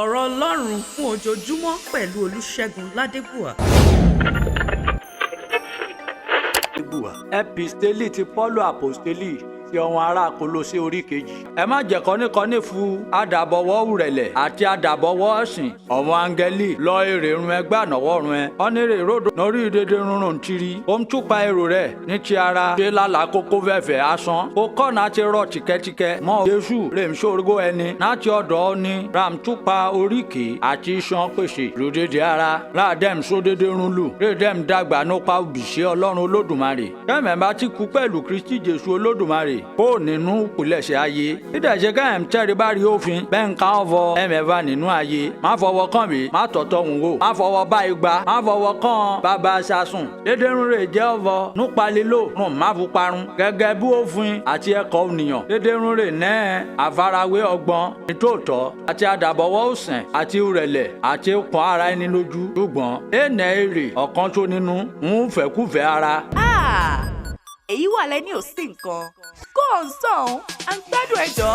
Ọ̀rọ̀ Ọlọ́run fún ojoojúmọ́ pẹ̀lú Olúṣẹ́gun Ládébùwà. Episteli ti Pọ́ọ̀lù Àpọ́stélì sí ọ̀wọ́n ará Kólósè orí kejì. Ẹ má jẹ́ kọ́níkọ́ní fu adàbọ̀wọ́ rẹ̀lẹ̀ àti adàbọ̀wọ́ ọ̀sìn. Ọ̀wọ́n áńgẹ́lì lọ èrè run ẹgbẹ́ ànáwọ́ run ẹ. Ọ́nìrè ròdò lórí dédé rúnrún tiri. Ó ń túpa èrò rẹ̀ ní ti ara. Ṣé lálàá kókó fẹ̀fẹ̀ asán. Kó kọ́nà ti rọ̀ tìkẹ́tìkẹ́. Mọ́ Jésù rè ń ṣòro ẹni. Láti ọ̀dọ̀ ọ ni ram túpa oríkèé àti iṣan pèsè lódédé ara. Rádẹ́m sódédé run lù. Rédẹ́m dàgbà nípa òbíṣẹ́ Ọlọ́run Olódùmarè. Kẹ́mẹ̀ bá ti kú pẹ̀lú Kristi Jésù Olódùmarè kó nínú ìpìlẹ̀ṣẹ̀ ayé. Dídẹ̀ṣe kẹ́hìn tẹ́rí bá rí òfin bẹ́ẹ̀ ń ká ọ̀fọ̀ ẹ̀mẹ̀fà nínú ayé. Má fọwọ́ kàn mí, má tọ̀tọ̀ ń wò, má fọwọ́ bá igba, má fọwọ́ kàn bàbá sasùn. Dédérún rè jẹ́ ọ̀fọ̀ núpa lílò rùn má fi parun. Gẹ́gẹ́ bí òfin àti ẹ̀kọ́ ònìyàn. Dédérún rè nẹ́ àfarawé ọgbọ́n nítòótọ́ àti àdàbọ̀wọ́ òsìn àti ìrẹ̀lẹ̀ àti pọ́n ara ẹni lójú. Ṣùgbọ́n èèyàn èrè ọ̀kan tó nínú ń fẹ́kùfẹ́ ara. Ah! Èyí wà lẹ́ni ò sí nǹkan. Kó o ń sọ̀hún, à ń gbádùn ẹjọ́.